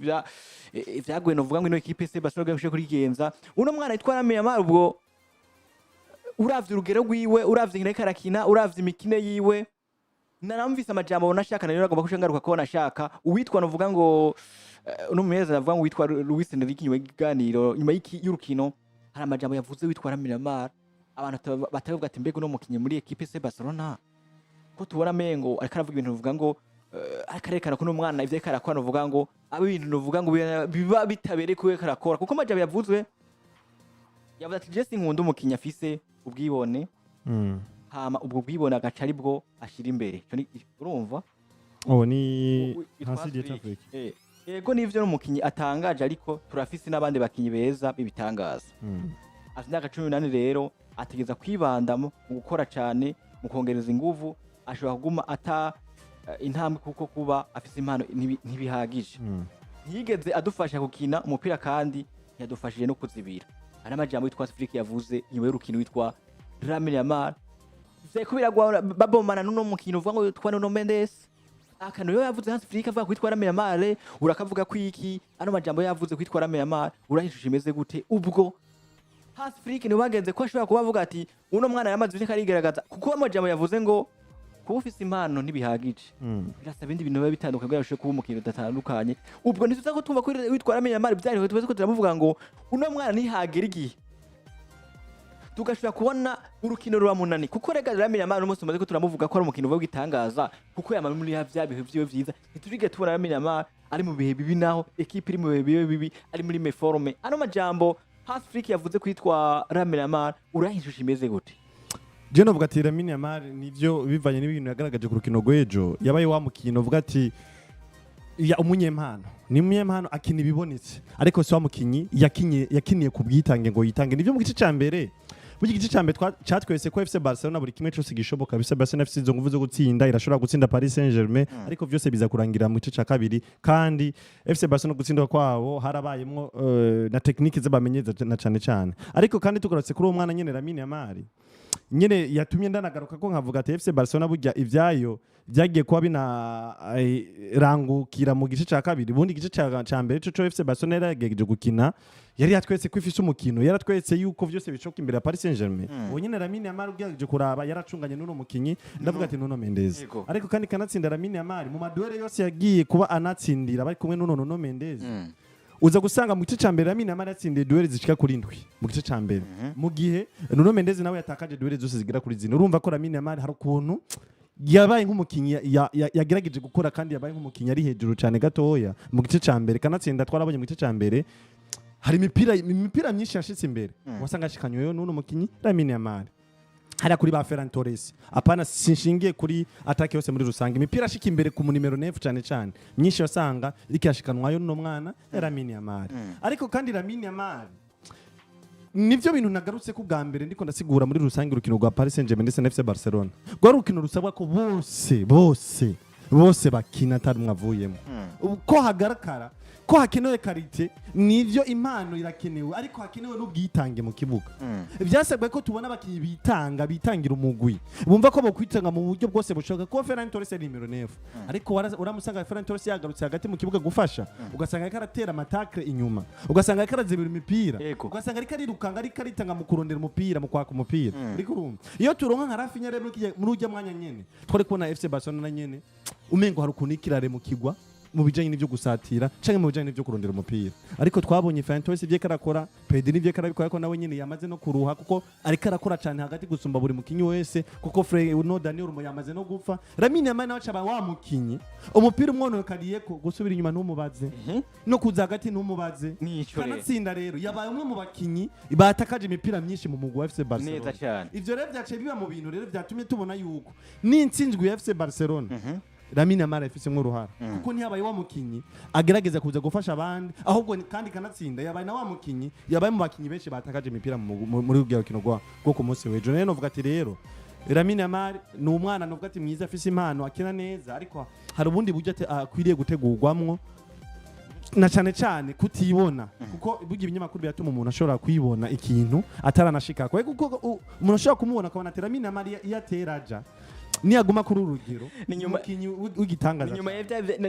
Vyaguye novuga ngo ino équipe FC Barcelona gushe kurigenza uno mwana yitwa Lamine Yamal. Ubwo uravye urugero rwiwe, uravye ingene ariko arakina, uravye imikine yiwe, naramvise amajambo nashaka nayo agomba kushangaruka ko nashaka uwitwa novuga ngo uno mumenyereza, navuga ngo witwa Luis Enrique, nyuma y'ikiganiro, nyuma y'urukino, hari amajambo yavuze witwa Lamine Yamal, abantu batavuga ati: "Mbega uno mukinyi muri équipe FC Barcelona ko tubona mengo ariko aravuga ibintu bivuga ngo ariko arerekana ko uno mwana ivyo ariko arakora novuga ngo aba ibintu novuga ngo biba bitabereye kuba ariko arakora?" Kuko amajambo yavuzwe, yavuze ati: "Je sinkunda umukinyi afise ubwibone, hama ubwo bwibone agaca ari bwo ashira imbere." Ico urumva? Oh, ni witwa Hansi Dieter Flick. Flick. Yego, nivyo n'umukinyi atangaje, ariko turafise n'abandi bakinyi beza b'ibitangaza. Afite imyaka 18 rero, ategeza kwibandamo mu gukora cane, mu kongereza inguvu. Ashobora kuguma ata intambwe, kuko kuba afise impano ntibihagije. Ntiyigeze adufasha gukina umupira kandi ntiyadufashije no kuzibira." Hari amajambo witwa Flick yavuze nyuma y'urukino witwa Lamine Yamal. Vyariko biragwa babomana n'uno mukino uvuga ngo witwa Nuno Mendes. Akantu rero yavuze Hans Flick avuga kwitwa Lamine Yamal, urakavuga kwiki? Ano majambo yavuze kwitwa Lamine Yamal, urahishusha imeze gute? Ubwo Hans Flick ni bagenze ko ashobora kuba avuga ati uno mwana yamaze ibyo arigaragaza, kuko amajambo yavuze ngo kuba ufise impano ntibihagije, birasaba ibindi bintu biba bitandukanye kugira ngo ushobore kuba umukinnyi udatandukanye. Ubwo ntituza ko tumva ko witwa Lamine Yamal byariho, tubaze ko turamuvuga ngo uno mwana ntihagera igihe tugashobora kubona urukino ruramunani, kuko rega Lamine Yamal umunsi tumaze ko turamuvuga ko ari umukino uva w'igitangaza, kuko yama muri ya vya bihe vyiwe vyiza. Ntiturige tubona Lamine Yamal ari mu bihe bibi, naho équipe iri mu bihe bibi bibi ari muri méforme. Ano majambo Hans Flick yavuze kwitwa Lamine Yamal, urahishusha imeze gute? Je novuga ati Lamine Yamal, nivyo, bivanye n'ibintu yagaragaje ku rukino rw'ejo, yabaye wa mukino uvuga ati ya umunyempano, ni umunyempano akina ibibonetse, ariko si wa mukinyi yakinye yakiniye ku bwitange ngo yitange. Nivyo, mu gice ca mbere, burya igice ca mbere catweretse ko FC Barcelona buri kimwe cyose gishoboka. FC Barcelona ifise izo nguvu zo gutsinda, irashobora gutsinda Paris Saint-Germain, ariko vyose biza kurangira mu gice ca kabiri. Kandi FC Barcelona gutsindwa kwabo harabayemwo na technique z'abamenyereza na cane cane. Ariko kandi tugarutse kuri uwo mwana nyene Lamine Yamal nyene, yatumye ndanagaruka ko nkavuga ati FC Barcelona burya ivyayo byagiye kuba bina rangukira mu gice ca kabiri. Ubundi igice ca mbere co FC Barcelona yaragerageje gukina, yari yatweretse ko ifise umukino, yaratweretse yuko vyose bishoboka imbere ya Paris Saint-Germain. Uwo nyene Lamine Yamal, ugerageje kuraba, yaracunganye n'uno mukinyi, ndavuga ati Nuno Mendes. Ariko kandi kanatsinda Lamine Yamal mu ma duels yose yagiye kuba anatsindira bari kumwe n'uno Nuno Mendes, uza gusanga mu gice ca mbere Lamine Yamal yatsindiye duel zishika kuri ndwi mu gice ca mbere, mu gihe Nuno Mendes nawe yatakaje duel zose zigera kuri zine. Urumva ko Lamine Yamal hari ukuntu yabaye nk'umukinyi yagerageje gukora, kandi yabaye nk'umukinyi ari hejuru cyane gatoya mu gice ca mbere. Kanatsinda twarabonye mu gice ca mbere hari imipira myinshi yashitse imbere, wasanga ashikanyweyo n'uno mukinyi Lamine Yamal hariya kuri ba Ferran Torres. Apana, sinshingiye kuri attaque yose muri rusange, imipira ashika imbere ku numéro 9 cyane cyane myinshi wasanga iriko yashikanwayo n'uno mwana Lamine Yamal. Ariko kandi Lamine Yamal, nivyo bintu nagarutse ko bwa mbere ndiko ndasigura muri rusange urukino rwa Paris Saint-Germain ndetse na FC Barcelona, rwari urukino rusabwa ko bose bose bose bakina atari umwe avuyemo. Ubu ko hagaragara ko hakenewe qualité, nivyo, impano irakenewe, ariko hakenewe n'ubwitange mu kibuga. Byasabwe ko tubona abakinnyi bitanga, bitangira umugwi, bumva ko bokwitanga mu buryo bwose bushoboka, kuko Ferran Torres ari numéro 9, ariko uramusanga Ferran Torres yagarutse hagati mu kibuga gufasha, ugasanga ariko aratera ama tacles inyuma, ugasanga ariko arazibira imipira, ugasanga ariko arirukanga, ariko aritanga mu kurondera umupira, mu kwaka umupira. Uriko urumva, iyo turonka nka Raphinha rero muri ujya mwanya nyene, twari kubona FC Barcelona nyene umengo hari ukuntu ikirare mu kigwa mu bijanye n'ivyo gusatira canke mu bijanye n'ivyo kurondera umupira. Ariko twabonye Ferran Torres ivyo arakora, Pedri ivyo arabikora, ariko nawe nyene yamaze no kuruha, kuko ariko arakora cane hagati gusumba buri mukinyi wese, kuko Fre no Dani Olmo yamaze no gupfa. Lamine Yamal nawe acaba wa mukinyi umupira umwononekariye ko gusubira inyuma ntumubaze, no kuza hagati ntumubaze. Nico rero. Kanatsinda rero yabaye umwe mu bakinyi batakaje imipira myinshi mu mugwi wa FC Barcelona. Neza cyane. Ivyo rero vyaciye biba mu bintu rero vyatumye tubona yuko n'intsinzwi ya FC Barcelona Lamine Yamal yafisemwo uruhara, kuko ntiyabaye wa mukinyi agerageza kuza gufasha abandi, ahubwo kandi kanatsinda yabaye na wa mukinyi yabaye mu bakinyi benshi batakaje imipira muri urwo rukino rwo ku munsi w'ejo. Rero novuga ati rero Lamine Yamal ni umwana novuga ati mwiza, afise impano, akina neza, ariko hari ubundi buryo akwiriye gutegurwamwo, na cyane cyane kutibona, kuko burya ibinyamakuru biratuma umuntu ashobora kwibona ikintu ataranashika, kuko umuntu ashobora kumubona akabona ati Lamine Yamal iyo atera aja. Niyaguma kuri uru rugero, Ni nyuma- umukinyi w'igitangaza. Ni nyuma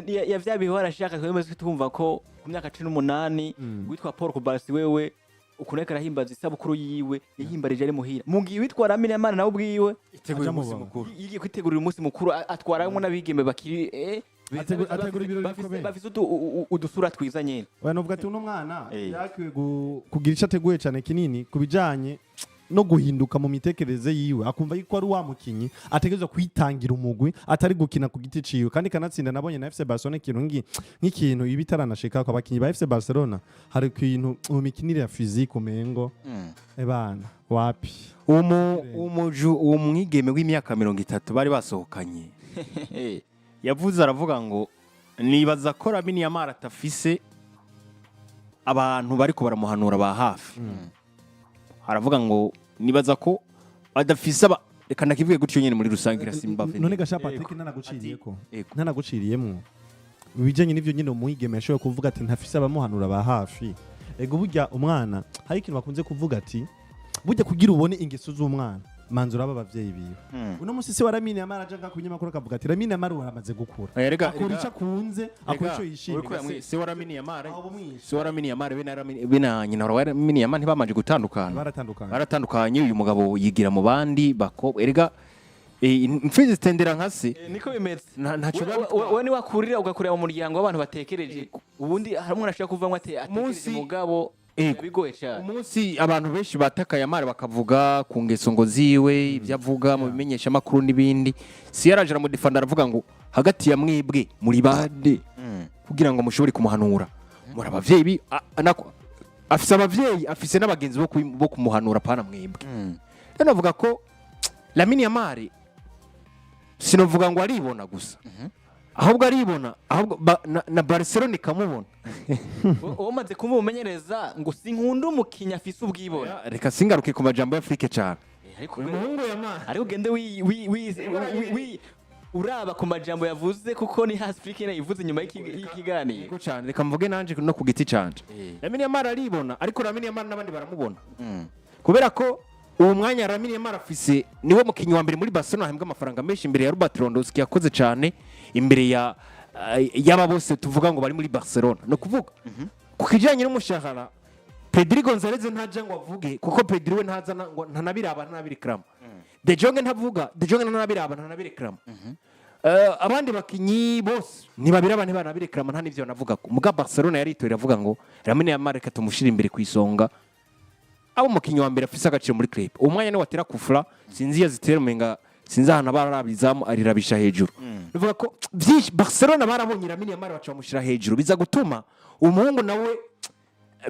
ya vya bihe warashaka, twemeze twumva ko ku myaka 18 witwa Paul Cubarsi wewe ukuntu ariko arahimbaza isabukuru yiwe, yahimbarije ari muhira, mu gihe witwa Lamine Yamal nawe ubwiwe Iteguye Aja mu umunsi bantu. mukuru. Yigiye kwitegurira umunsi mukuru, atwaramwo n'abigeme bakiri beza, Ategura ibirori bikomeye. Bafise udusura twiza nyene. Oya, novuga ati uno mwana yakwiye kugira icyo ateguye cyane kinini ku bijanye no guhinduka mu mitekerereze yiwe, akumva yuko ari wa mukinyi ategerezwa kwitangira umugwi, atari gukina ku giti ciwe. Kandi kanatsinda nabonye na FC Barcelona ikintu nk'ikintu iba itaranashika ku abakinyi ba FC Barcelona, hari ikintu mu mikinire ya physique umengo ebana wapi. Umuju, uwo mwigeme w'imyaka 30 bari basohokanye, yavuze aravuga ngo nibaza ko Lamine Yamal atafise abantu bariko baramuhanura ba hafi. Aravuga ngo nibaza ko adafise aba, reka ndakivuge gutyo nyene muri rusange, Simba. None gasha Patrick, nanaguciriyeko, Yego. nanaguciriyemwo mu bijanye n'ivyo nyine, umwigeme yashoboye kuvuga ati ntafise abamuhanura ba hafi. Ego, burya umwana hari ikintu bakunze kuvuga ati burya kugira ubone ingeso z'umwana, manza uraba abavyeyi biwe. Uno musi se wa Lamine Yamal aja ngaha ku binyamakuru akavuga ati Lamine Yamal aramaze gukura, Rega, akora ico akunze, akora ico yishimiye. Uriko uramwica. Se wa Lamine Yamal, Aho bumwishe. se wa Lamine Yamal be na Lamine, be na nyina wa Lamine Yamal ntibamanje gutandukana. Baratandukanye. Baratandukanye. Uyu mugabo yigira mu bandi bakobwa. Erega imfizi zitendera nka se. Niko bimeze. Ntaco biba We niwakurira ugakurira mu muryango w'abantu batekereje, ubundi hari umwana ashobora kuvamo atekereje, mugabo bigoye cyane. Umunsi abantu benshi batakaye amara bakavuga ku ngeso ngo ziwe, ibyo avuga mu bimenyeshamakuru n'ibindi, si yaraje aramudefanda, aravuga ngo hagati ya mwebwe muri bande kugira ngo mushobore kumuhanura? Muri abavyeyi afise abavyeyi, afise n'abagenzi bo kumuhanura, pana mwebwe. Rero navuga ko Lamine Yamal, sinovuga ngo aribona gusa, ahubwo aribona, ahubwo na Barcelona ikamubona. Wowe umaze kumumenyereza ngo sinkunda umukinnyi afise ubwibone. Reka singaruke ku majambo ya Afrique cyane. Ariko Uyu muhungu Yamal ariko ugende uraba ku majambo yavuze, kuko ni hasi Afrique yayivuze nyuma y'ikiganiro. Yego cyane, reka mvuge nanje no ku giti canje. Lamine Yamal aribona, ariko Lamine Yamal n'abandi baramubona, kubera ko uwo mwanya Lamine Yamal afise, niwe mukinnyi wa mbere muri Barcelona ahembwa amafaranga menshi imbere ya Robert Lewandowski yakoze cyane, imbere ya y'aba bose tuvuga ngo bari muri Barcelona. No kuvuga ku kijyanye n'umushahara, Pedri Gonzalez ntaja ngo avuge, kuko Pedri we ntaza ngo ntanabiraba, ntanabireklama. De Jong ntavuga, De Jong ntanabiraba, ntanabireklama. Abandi bakinyi bose ntibabiraba, ntibanabireklama, nta n'ivyo banavuga ko muga Barcelona yaritoye iravuga ngo Lamine Yamal reka tumushire imbere ku isonga, abo umukinyi wa mbere afise agaciro muri club. Uwo mwanya ni watera kufura, sinzi iyo zitera, umenga sinzi ahantu aba arabizamu, arirabisha hejuru. Bivuga ko byinshi Barcelona barabonye Lamine Yamal, baca bamushira hejuru, biza gutuma umuhungu nawe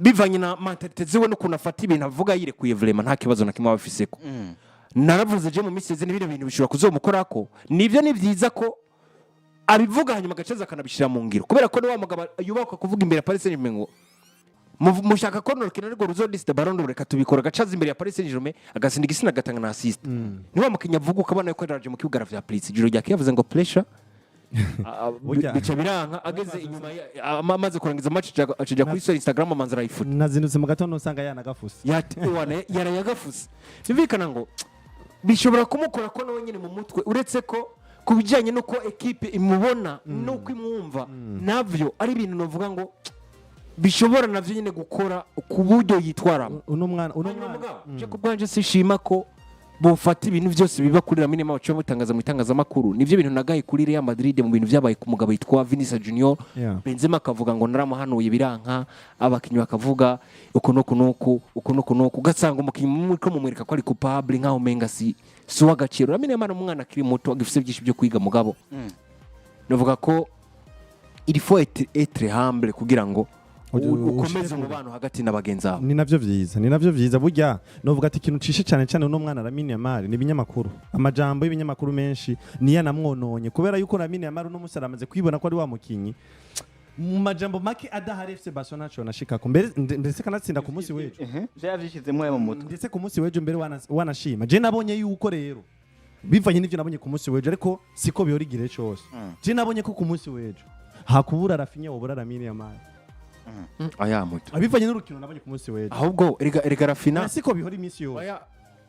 bivanye na mentalité ziwe n'ukuntu afata ibintu, avuga yirekuye, vraiment nta kibazo na kimwe aba afiseko. Naravuze je mu minsi iheze, n'ibindi bintu bishobora kuzomukorako. Nibyo, ni byiza ko abivuga hanyuma agacaza akanabishyira mu ngiro, kubera ko ni wa mugabo yubakwa kuvuga imbere ya Paris Saint-Germain ngo mushaka ko norukino ariko ruzodisite Ballon d'Or, reka tubikora, agacaza imbere ya Paris Saint-Germain agasinda igisina, agatanga na assist. Ni wa mukinnyi avuga ukabona yuko yaraje mu kibuga aravyaplitse. Ijoro ryakeye yavuze ngo pressure, bica biranka, ageze inyuma amaze kurangiza match aca kuri story Instagram amanza arayifuta. Nazindutse mu gatondo usanga yanagafuse. Yarayagafuse. Byumvikana ngo bishobora kumukora ko nawe nyine mu mutwe, uretse ko ku bijyanye n'uko ekipe imubona n'uko imwumva, nabyo ari ibintu navuga ngo bishobora nabyo nyine gukora ku buryo yitwaramo. Uno mwana, uno Hanyuma mwana mugabo, je ku bwanje sishima ko bofata ibintu byose biba kuri Lamine Yamal baca bamutangaza mu itangazamakuru. Nivyo bintu nagaye kuri Real Madrid mu bintu byabaye ku mugabo yitwa Vinicius Junior. Benzema akavuga ngo naramuhanuye biranka, abakinnyi bakavuga uku n'uku n'uku, uku n'uku n'uku, ugasanga umukinnyi muriko mumwereka ko ari coupable nkaho umenga si uw'agaciro. Lamine Yamal ni umwana akiri muto, agifise byinshi byo kwiga, mugabo navuga ko il faut être humble kugira ngo ukomeze ushike kure. umubano hagati na bagenzi bawe. Ni navyo vyiza, ni navyo vyiza. Burya novuga ati ikintu cishe cyane cyane uno mwana Lamine Yamal ni ibinyamakuru, amajambo y'ibinyamakuru menshi niyo anamwononye, kubera yuko Lamine Yamal uno musi aramaze kwibona ko ari wa mukinyi mu majambo make adahari FC Barcelona ntaco nashikako mbere, ndetse kanatsinda ku munsi w'ejo. Vyaba vyishizemwo mu mutwe. Ndetse ku munsi w'ejo mbere wanashima je nabonye yuko rero bivanye n'ivyo nabonye ku munsi w'ejo, ariko siko bihora igihe cose, je nabonye ko ku munsi w'ejo hakubura Raphinha wobura Lamine Yamal. Aya muto. Bivanye n'urukino nabonye ku munsi w'ejo. Ahubwo erega Raphinha siko bihora iminsi yose. Oya,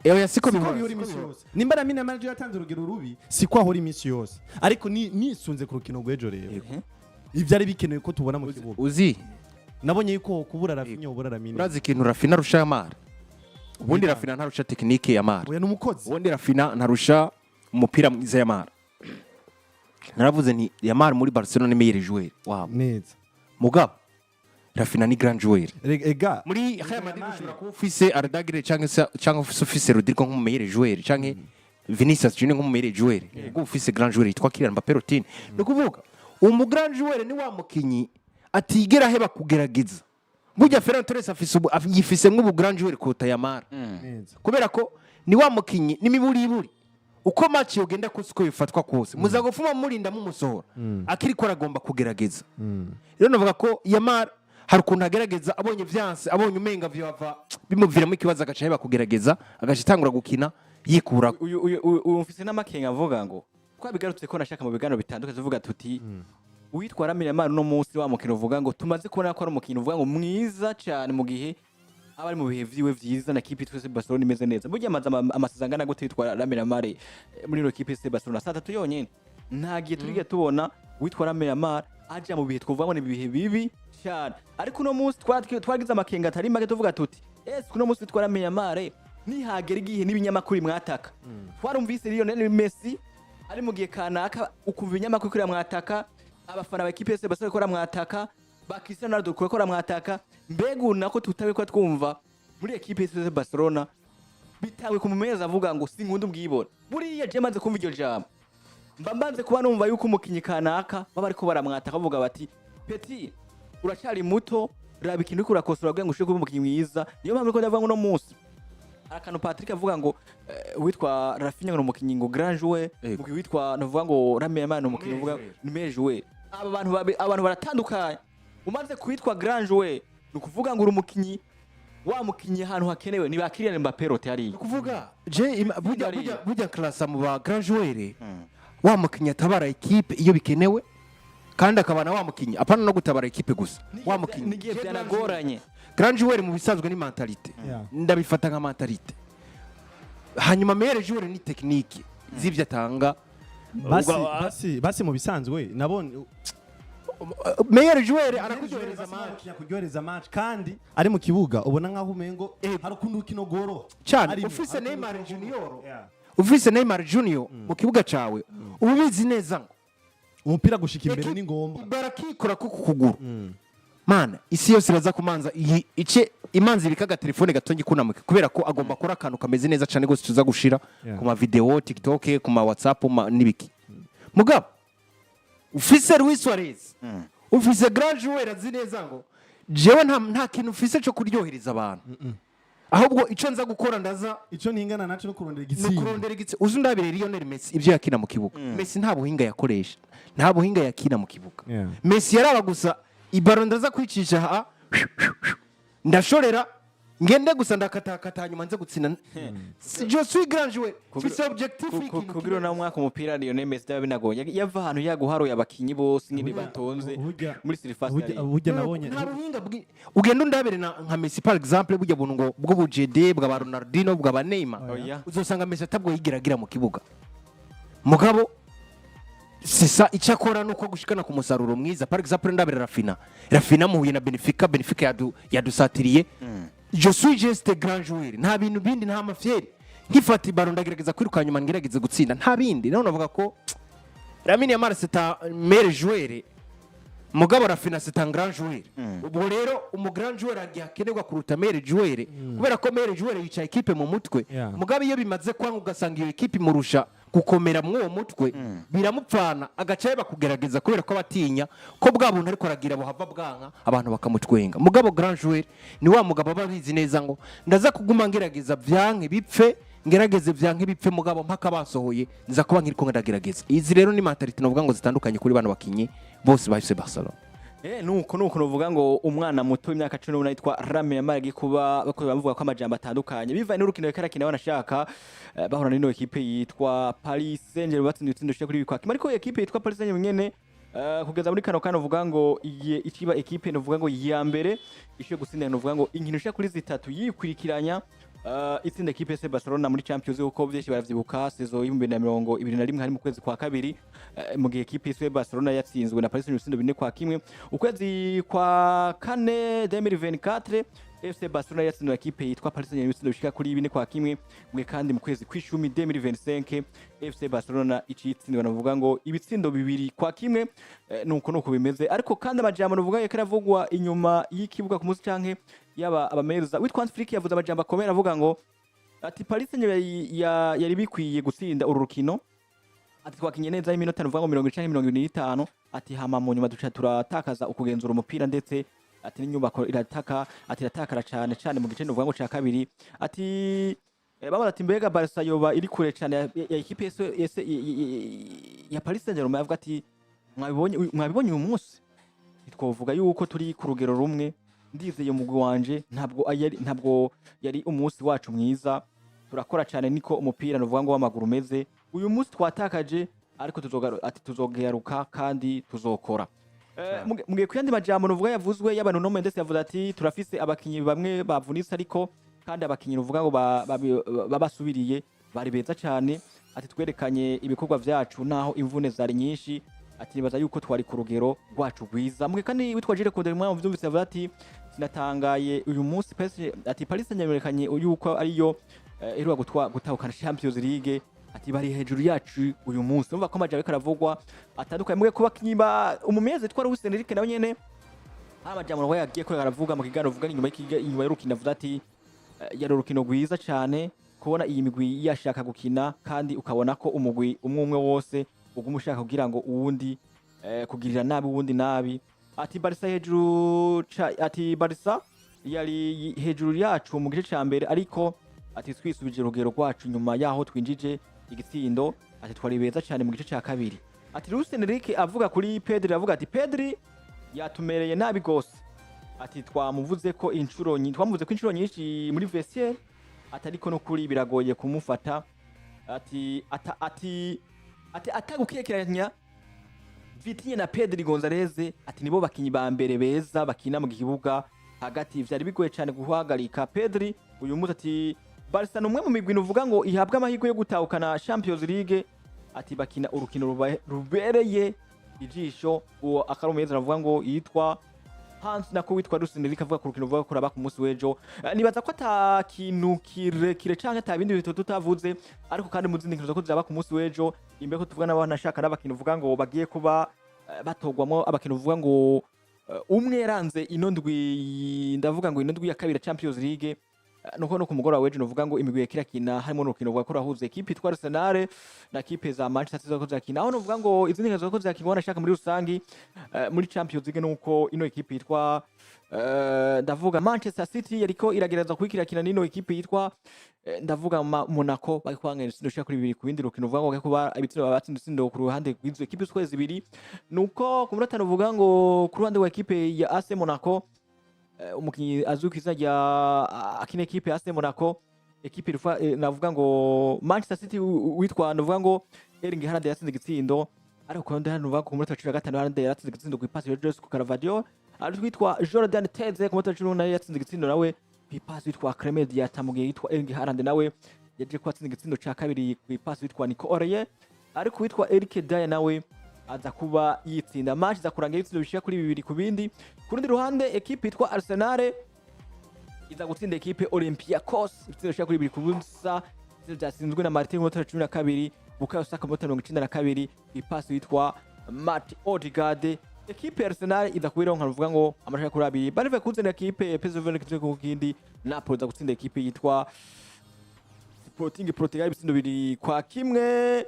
Oya, siko siko bihora, bihora siko iminsi bihora. yose. Nimba Lamine Yamal ejo yatanze urugero rubi, siko ahora iminsi yose, ariko nisunze ku rukino rw'ejo rero, ivyari bikenewe ko tubona mu kibuga, uzi nabonye yuko kubura Raphinha, ubura Lamine. Urazi ikintu Raphinha arusha Yamal? Ubundi Raphinha ntarusha technique Yamal. Oya, ni umukozi. Ubundi Raphinha ntarusha umupira mwiza Yamal. Naravuze nti Yamal muri Barcelona ni meilleur joueur wabo. Neza. Mugabo Raphinha ni grand joueur. Ega. Muri Real Madrid ushobora kuba ufise Arda Güler cyangwa se cyangwa ufise Rodrigo nk'umu meilleur joueur, cyangwa Vinicius Junior nk'umu meilleur joueur, ubwo ufise grand joueur yitwa Kylian Mbappé Lottin. Ni ukuvuga umu grand joueur ni wa mukinyi atigera aheba kugerageza. Burya Ferran Torres afise yifisemwo ubu grand joueur kuruta Yamal, Neza. kubera ko ni wa mukinyi n'imiburiburi uko match yogenda kose, uko bifatwa kose, muza gufuma murinda mumusohora akiriko aragomba kugerageza. Rero navuga ko Yamal hari ukuntu agerageza, abonye vyanse, abonye umenga vyava bimuviramo ikibazo, agaca aheba kugerageza, agaca atangura gukina yikura. Uyu mfise n'amakenga avuga ngo twabigarutse ko nashaka mu biganiro bitandukanye tuvuga tuti uwitwa Lamine Yamal uno munsi, wa mukino uvuga ngo tumaze kubona ko ari umukino uvuga ngo mwiza cyane mu gihe aba ari mu bihe vyiwe vyiza na kipe twese Barcelona imeze neza. Burya amaze amasezerano angana gute yitwa Lamine Yamal muri ino kipe FC Barcelona? Saa tatu yonyene. Nta gihe turige tubona uwitwa Lamine Yamal aja mu bihe twovuga ngo ni ibihe bibi cyane, ariko uno munsi twagize amakenga atari make, tuvuga tuti ese uno munsi witwa Lamine Yamal nihagera igihe n'ibinyamakuru mwataka? Twarumvise Lionel Messi ari mu gihe kanaka, ukumva ibinyamakuru kuri mwataka, abafana ba ekipe yose Barcelona ko mwataka, ba Cristiano Ronaldo ko mwataka. Mbega ubu nako tutabe ko twumva muri ekipe yose Barcelona bitawe ku mumeza avuga ngo sinkunda ubwibone. Buriya je maze kumva iryo jambo, mba mbanze kuba numva yuko umukinyi kanaka baba ariko baramwataka, bavuga bati petit, uracyari muto, raba ikintu uriko urakosora kugira ngo ushobore kuba umukinyi mwiza. Niyo mpamvu ndiko ndavuga ngo uno munsi hari akantu Patrick avuga ngo witwa Raphinha ngo ni umukinyi ngo grand joueur, Yego. mu gihe witwa navuga ngo Lamine Yamal ni umukinyi uvuga ni meilleur joueur. Aba bantu abantu baratandukanye. Umaze kwitwa grand joueur, ni ukuvuga ngo uri umukinyi, wa mukinyi ahantu hakenewe ni ba Kylian Mbappé rote hariya. Kuvuga je burya Hariya. burya classa mu ba grand joueur wa mukinyi atabara ekipe iyo bikenewe, kandi akaba na wa mukinyi apana no gutabara ekipe gusa, wa mukinyi n'igihe byanagoranye. Grand joueur mu bisanzwe ni mentalité. Ndabifata nka mentalité, hanyuma meilleur joueur ni technique z'ibyo atanga. Basi basi mu bisanzwe nabonye Meilleur joueur arakuryohereza match. Kuryohereza match, kandi ari mu kibuga ubona nkaho umengo hari ukuntu urukino rworoha. Cyane. Arimo. Ufise Hari ukuntu Neymar urukino Junior, rworoha. ufise Neymar Junior mu kibuga cawe, uba ubizi neza ngo Umupira gushika imbere ni ngombwa. Barakikora ko ku kuguru, mana isi yose iraza kumanza iyi ice imanza ibika agatelefone gato ngikunamuke, kubera ko agomba akora akantu kameze neza cyane rwose tuza gushira ku ma video TikTok, ku ma WhatsApp, n'ibiki. Mugabo ufise Luis Suarez, ufise grand joueur azi neza ngo jewe nta kintu ufise cyo kuryohereza abantu, ahubwo ico nza gukora ndaza Ico ntingana naco no kurondera ni igitsinda. Ukurondera igitsi. Uzi ndabire Lionel Messi ibyo yakina mu kibuga. Messi nta buhinga yakoresha, nta buhinga yakina mu kibuga. Messi yaraba gusa ibaro, ndaza kwicisha ha, ndashorera, ngende gusa ndakatakata, hanyuma nze gutsinda. Je suis grand joueur, mfise objectif y'ikintu Kugira nawe umwaka umupira Lionel Messi byaba binagoye, yava ahantu yaguharuye abakinyi bose nyine batonze muri surface hariya. Burya nabonye nta buhinga ugenda undabire nka Messi par exemple, burya buntu ngo bw'ubujede bwa ba Ronaldinho, bwa ba Neymar, Oya. uzosanga Messi atabwo yigeragira mu kibuga. Mugabo c'est ça, icyo akora ni uko gushikana ku musaruro mwiza. Par exemple ndabire Raphinha. Raphinha muhuye na Benfica, Benfica yadusatiriye, je suis juste grand joueur, nta bintu bindi, nta mafyeri, nkifata ibaro ndagerageza kwiruka, nyuma ngerageze gutsinda, nta bindi. None navuga ko Lamine Yamal c'est un meilleur joueur, mugabo Raphinha c'est un grand joueur. Ubwo rero umu grand joueur agiye akenerwa kuruta meilleur joueur, kubera ko meilleur joueur yicaye ekipe mu mutwe. Mugabo iyo bimaze kwanga, ugasanga iyo ekipe imurusha gukomera muri uwo mutwe, biramupfana, agaca yaba kugerageza kubera ko abatinya ko bwa buntu ariko aragira buhava bwanka abantu bakamutwenga. Mugabo grand joueur ni wa mugabo aba abizi neza ngo ndaza kuguma ngerageza, byanke bipfe, ngerageze byanke bipfe, mugabo mpaka basohoye nza kuba nkiriko ndagerageza. Izi rero ni mentalité novuga ngo zitandukanye kuri bano bakinyi bose ba FC Barcelona. Nuko nuvuga ngo umwana muto w'imyaka 18 yitwa Lamine Yamal agiye kuba bakoze bamuvuga ko amajambo atandukanye bivanye n'urukino yariko arakina, banashaka bahura n'ino ekipe yitwa Paris Saint-Germain, batsinze ibitsindo bishika kuri bibiri. Ariko ekipe yitwa Paris Saint-Germain nyene kugeza muri kano kano uvuga ngo igiye ikiba ekipe nuvuga ngo ya mbere ishoboye gutsinda nuvuga ngo inkino ishika kuri zitatu yikurikiranya. Itsinda ekipe FC Barcelona muri Champions League, uko byinshi baravyibuka, saison y'2021, hari mu kwezi kwa kabiri, mu gihe ekipe FC Barcelona yatsinzwe na Paris Saint-Germain ibitsindo 4-1. Ukwezi kwa kane 2024, FC Barcelona yatsinzwe na ekipe yitwa Paris Saint-Germain ibitsindo bishika kuri 4-1. Mwe kandi mu kwezi kw'icumi 2025, FC Barcelona icitsindwa, navuga ngo ibitsindo 2-1. Nuko bimeze. Ariko kandi amajambo navuga yariko aravugwa inyuma y'ikibuga ku munsi, canke yaba abameza witwa Hans Flick yavuze amajambo akomeye, aravuga ngo ati Paris Saint-Germain yari bikwiye gutsinda uru rukino. Ati twakinye neza iminota nuvuga ngo 95. Ati hama mu nyuma duca turatakaza ukugenzura umupira, ndetse ati n'inyubako irataka, ati iratakara cane cane mu gice nuvuga ngo ca kabiri. Ati babaza ati mbega Barca yoba iri kure cane ya ekipe ya Paris Saint-Germain? Avuga ati mwabibonye uyu munsi, ntitwovuga yuko turi ku rugero rumwe. Ndizeye umugwi wanje, ntabwo yari umunsi wacu mwiza. Turakora cyane, niko umupira nuvuga ngo w'amaguru umeze. Uyu munsi twatakaje, ariko ati tuzogaruka kandi tuzokora. Mugiye ku yandi majambo nuvuga yavuzwe y'abantu, no Mendes yavuze ati turafise abakinyi bamwe bavunitse, ariko kandi abakinyi nuvuga ngo babasubiriye bari beza cyane. Ati twerekanye ibikorwa vyacu naho imvune zari nyinshi. Ati nibaza yuko twari ku rugero rwacu rwiza. Mugihe kandi witwa Jules Koundé, mwa muvyumvise, yavuze ati sinatangaye uyu munsi PSG, ati Paris Saint-Germain yerekanye yuko ariyo iheruka gutahukana Champions League. Ati bari hejuru yacu uyu munsi. Urumva ko amajambo ariko aravugwa atandukanye. Mugihe ku bakinyi ba umumenyereza witwa Luis Enrique, nawe nyene hari amajambo nawe yagiye ko aravuga mu kiganiro avuga inyuma y'urukino. Avuze ati yari urukino rwiza cyane kubona iyi migwi yashaka gukina, kandi ukabona ko umugwi umwe umwe wose uguma ushaka kugira ngo uwundi kugirira nabi uwundi nabi. Ati Barca hejuru ati Barca yari hejuru yacu mu gice ca mbere, ariko ati twisubije urugero rwacu nyuma yaho twinjije igitsindo. Ati twari beza cyane mu gice ca kabiri. Ati Luis Enrique avuga kuri Pedri, avuga ati Pedri yatumereye nabi gose. Ati twamuvuze ko inshuro nyinshi muri vestiaire. Ati ariko no kuri biragoye kumufata. Ati atagukekeranya, Vitinha na Pedri Gonzalez, ati nibo bakinyi ba mbere beza bakina mu kibuga hagati. Vyari bigoye cyane guhagarika Pedri uyu munsi. Ati Barca ni umwe mu migwi nuvuga ngo ihabwa amahirwe yo gutahukana Champions League. Ati bakina urukino rubereye ijisho. Uwo akarumeza aravuga ngo yitwa Hans, nako witwa Luis Enrique, avuga ku rukino ruvuga ko raba ku munsi w'ejo. Nibaza ko ata kintu kirekire canke ata bindi bintu tutavuze, ariko kandi mu zindi nkino ko ziraba ku munsi w'ejo, imbere ko tuvuga n'abanashaka n'abakintu uvuga ngo bagiye kuba batogwamo abakintu uvuga ngo umwe yaranze ino ndwi, ndavuga ngo ino ndwi ya kabiri ya Champions League. Nuko no ku mugoroba w'ejo nuvuga ngo imigwi yakira kina, harimo n'urukino ruvuga ko rahuza ekipe itwa Arsenal na ekipe za Manchester City zako zirakina, aho nuvuga ngo izindi nkino zako zirakina wanashaka muri rusangi muri Champions League, nuko ino ekipe yitwa ndavuga Manchester City yariko iragereza kuyikirakina n'ino ekipe yitwa ndavuga Monaco, bari kwanganya ibitsindo bishika kuri 2-2. Rukino uvuga ngo bariko kuba ibitsindo batsinze ibitsindo ku ruhande rw'izo ekipe zose zibiri. Nuko ku munota nuvuga ngo ku ruhande rwa ekipe ya AC Monaco, umukinyi azwi ku izina rya akina ekipe ya AC Monaco, ekipe navuga ngo Manchester City, witwa navuga ngo Erling Haaland yatsinze igitsindo. Ariko ku rundi hano nuvuga ku munota wa 15, Haaland yaratsinze igitsindo ku ipasi ya Josko Gvardiol. Ari witwa Jordan Teze ku munota wa 18 yatsinze igitsindo nawe ku ipasi witwa Krépin Diatta, mu gihe yitwa Erling Haaland nawe yaje ko atsinda igitsindo ca kabiri ku ipasi witwa Nico O'Reilly, ariko witwa Eric Dier nawe aza kuba yitsinda. Match iza kurangira ibitsindo bishika kuri 2-2. Ku rundi ruhande, ekipe yitwa Arsenal iza gutsinda ekipe Olympiacos ibitsindo bishika kuri 2-0, ibitsindo byatsinzwe na Martin ku munota wa 12, Bukayo Saka ku munota wa 92 ku ipasi witwa Martin Odegaard. Ekipe ya Arsenal iza kubironka ruvuga ngo amashaka kuri abiri. Bayer Leverkusen ekipe PSV kimwe ku kindi. Napoli iza gutsinda ekipe yitwa Sporting Portugal ibitsindo 2-1.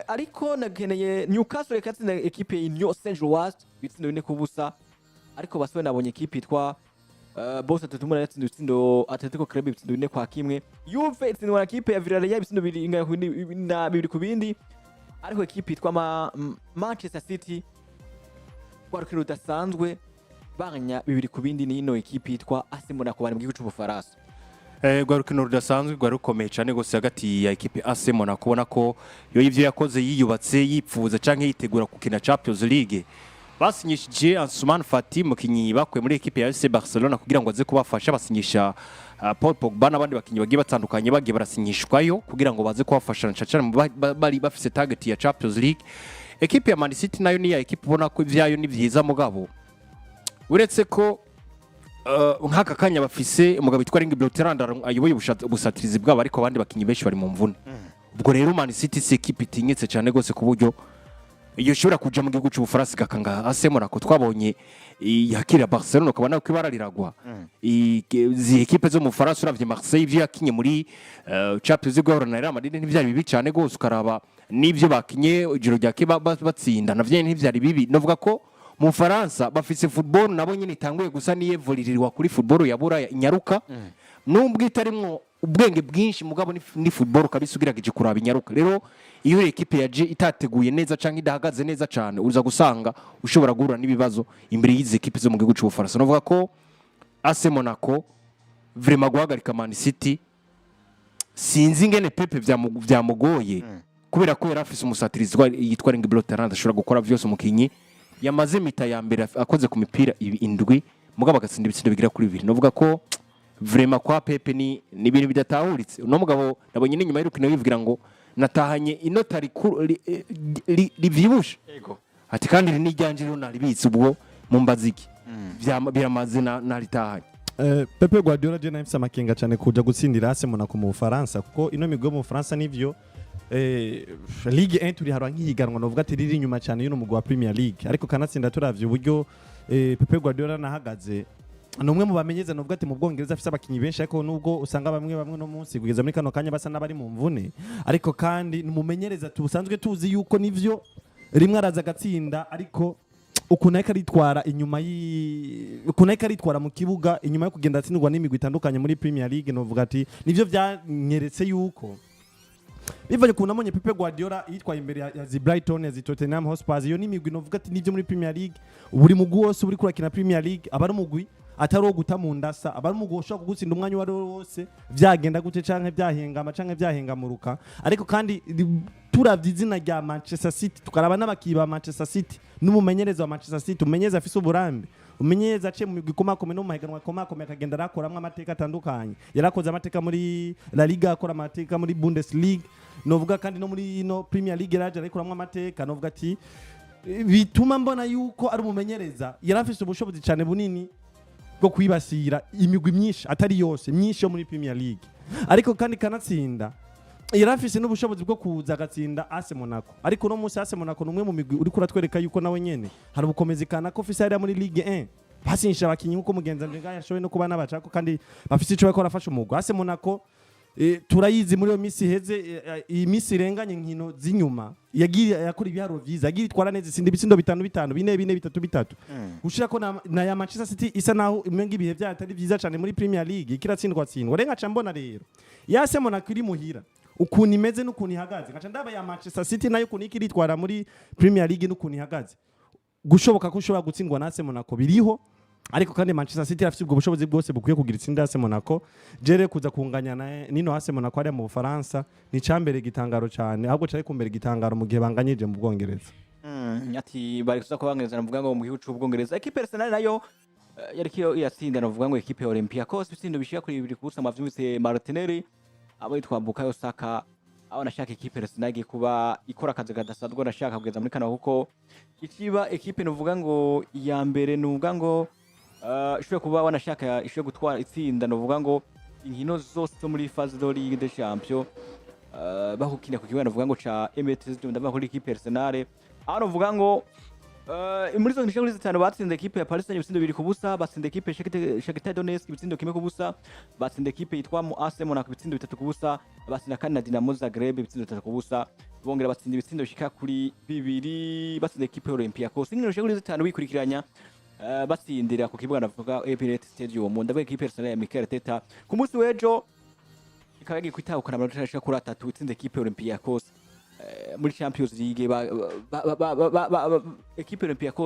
Ariko nageneye Newcastle ikatsinda ekipe ya Union Saint-Gilloise ibitsindo 4-0. Ariko basore nabonye ekipe yitwa Borussia Dortmund yatsinze ibitsindo Atletico Club ibitsindo 4-1. Juve itsindwa na ekipe ya Villarreal ibitsindo bibiri na 2-2. Ariko ekipe yitwa Manchester City, rwa rukino rudasanzwe, banganya 2-2 n'ino ekipe yitwa AC Monaco bari mu gihugu c'Ubufaransa. Rwa rukino rudasanzwe rwari rukomeye cyane gose hagati ya ekipe AC Monaco, ubona ko yo ivyo yakoze yiyubatse, yipfuza canke yitegura gukina Champions League. Basinyishije Ansuman Fati, mukinyi bakuye muri ekipe ya FC Barcelona kugira ngo aze kubafasha. Basinyisha Paul Pogba n'abandi bakinyi bagiye batandukanye, bagiye barasinyishwayo kugira ngo baze kubafasha cyane bari bafise target ya Champions League. Ekipe ya Man City nayo ni ya ekipe ubona ko ivyayo ni vyiza, mugabo uretse ko nk'aka kanya bafise umugabo witwa Erling Braut Haaland ayoboye ubusatirizi bwabo, ariko abandi bakinyi benshi bari mu mvune. Ubwo rero Man City si ekipe itinyitse cyane rwose ku buryo iyo ishobora kuja mu gihugu cy'Ubufaransa igakanga AC Monaco. Twabonye yakira Barcelona, ukabona ko ibara riragwa. Izi ekipe zo mu Bufaransa, uravye Marseille ivyo yakinye muri Champions League guhura na Real Madrid ntivyari bibi cyane rwose, ukaraba n'ivyo bakinye ijoro rya batsinda navyo ntivyari bibi. Novuga ko mu Bufaransa bafise football nabo nyine itanguye gusa niyevuririrwa kuri football ya Buraya inyaruka, nubwo itarimwo ubwenge bwinshi, mugabo ni football kabisa ugerageje kuraba inyaruka. Rero iyo ekipe yaje itateguye neza canke idahagaze neza cane, uza gusanga ushobora guhura n'ibibazo imbere y'izi ekipe zo mu gihugu cy'Ubufaransa. Novuga ko AC Monaco vraiment guhagarika Man City, sinzi ingene Pepe vyamugoye, kubera ko yari afise umusatirizi yitwa Erling Braut Haaland ashobora gukora vyose. Umukinyi yamaze mi-temps ya mbere akoze ku mipira indwi, mugabo agatsinda ibitsindo bigera kuri bibiri. Novuga ko vraiment kwa Pepe ni ibintu bidatahuritse. Uno mugabo nabonye n'inyuma y'urukino yivugira ngo natahanye inota rivyibushe, ati kandi iri ni iryanje rero naribitse, ubwo mumbaza iki? Biramaze naritahanye. Pepe Guardiola je nafise amakenga cyane kuja gutsindira AC Monaco mu Bufaransa, kuko ino migwi yo mu Bufaransa nivyo Ligue 1 turi harwa nk'ihiganwa novuga ati riri inyuma cyane y'uno mugwi wa Premier League, ariko kanatsinda turavye uburyo Pepe Guardiola nahagaze, ni umwe mu bamenyeza novuga ati mu Bwongereza afise abakinyi benshi, ariko nubwo usanga bamwe bamwe no munsi kugeza muri kano kanya basa n'abari mu mvune, ariko kandi ni umumenyereza tusanzwe tuzi yuko nivyo rimwe araza agatsinda, ariko ukuntu ariko aritwara inyuma ukuntu ariko aritwara mu kibuga inyuma yo kugenda atsindwa n'imigwi itandukanye muri Premier League, novuga ati nivyo byanyeretse yuko bivanye ukuntu nabonye Pepe Guardiola yitwaye imbere ya zi Brighton, ya zi Tottenham Hotspur. Iyo ni imigwi novuga ati nivyo muri Premier League buri mugwi wose uri kurakina Premier League aba ari umugwi atari uwo guta mu ndasa, aba ari umugwi ushobora kugutsinda umwanya uwo ari wo wose, vyagenda gute canke vyahengama canke vyahengamuruka. Ariko kandi turavye izina rya Manchester City, tukaraba n'abakinyi ba Manchester City n'umumenyereza wa Manchester City, umumenyereza afise uburambe, umumenyereza aciye mu migwi ikomakomeye no mu mahiganwa akomakomeye, akagenda arakoramwo amateka atandukanye. Yarakoze amateka muri La Liga, akora amateka muri Bundesliga, novuga kandi no muri ino Premier League yaraje arayikoramwo amateka. Novuga ati bituma mbona yuko ari umumenyereza yari afise ubushobozi cyane bunini bwo kwibasira imigwi myinshi, atari yose, myinshi yo muri Premier League. Ariko kandi kanatsinda yari afise n'ubushobozi bwo kuza agatsinda AC Monaco. Ariko uno munsi AC Monaco ni umwe mu migwi uriko uratwereka yuko nawe nyene hari ubukomezi kanako ufise hariya muri Ligue 1, basinyisha abakinyi nkuko mugenzi wanje ngaha yashoboye no kuba n'abacako, kandi bafise ico bariko barafasha umugwi. AC Monaco turayizi muri iyo minsi iheze, iyi minsi irenganye, inkino z'inyuma yagiye yakora ibiharuro vyiza, yagiye itwara neza, itsinda ibitsindo bitanu bitanu, bine bine, bitatu bitatu, gushira ko na ya Manchester City isa naho umenga ibihe vyayo atari vyiza cyane muri Premier League, ikiratsindwa tsindwa. Renga nca mbona rero ya AC Monaco iri muhira ukuntu imeze n'ukuntu ihagaze, nkaca ndaba ya Manchester City nayo ukuntu ikiri itwara muri Premier League n'ukuntu ihagaze, gushoboka ko ushobora gutsindwa na AC Monaco biriho, ariko kandi Manchester City irafite ubwo bushobozi bwose bukwiye kugira itsinda AC Monaco. Jere kuza kunganya na nino AC Monaco hariya mu Bufaransa ni cambere gitangaro cyane, ahubwo cari kumbere gitangaro mu gihe banganyije mu Bwongereza. Ati bari kuza kubangereza, navuga ngo mu gihugu c'Ubwongereza ekipe Arsenal nayo yariko iratsinda, navuga ngo ekipe ya Olympiacos ibitsindo bishika kuri 2-0. Mwavyumvise Martinelli, abo yitwa Bukayo Saka, aho nashaka ekipe Arsenal igiye kuba ikora akazi kadasanzwe, nashaka kugeza muri kano kuko ikiba ekipe nuvuga ngo iya mbere, nuvuga ngo ishobora kuba wanashaka ishobora gutwara itsinda, nuvuga ngo inkino zose zo muri phase de Ligue des Champions bahukina ku kibuga navuga ngo ca Emirates, ndavuga kuri ekipe Arsenal, aho navuga ngo muri zo nkino kuri zitanu batsinze ekipe ya Paris Saint-Germain ibitsindo 2-0, batsinda ekipe Shakhtar Donetsk ibitsindo 1-0, batsinda ekipe yitwa mu AC Monaco ibitsindo 3-0, batsinda kandi na Dinamo Zagreb ibitsindo 3-0, bongera batsinda ibitsindo bishika kuri bibiri, batsinda ekipe ya Olympiacos. Inkino zishika kuri zitanu bikurikiranya batsindira ku kibuga navuga Emirates Stadium, ndavuga ekipe Arsenal ya Mikel Arteta. Ku munsi w'ejo ikaba yagiye kwitahukana amanota ashika kuri atatu, itsinze ekipe ya Olympiacos muri Champions League. Ba, ba, ba, ba, ba, ba, ba, ekipe Olympiacos.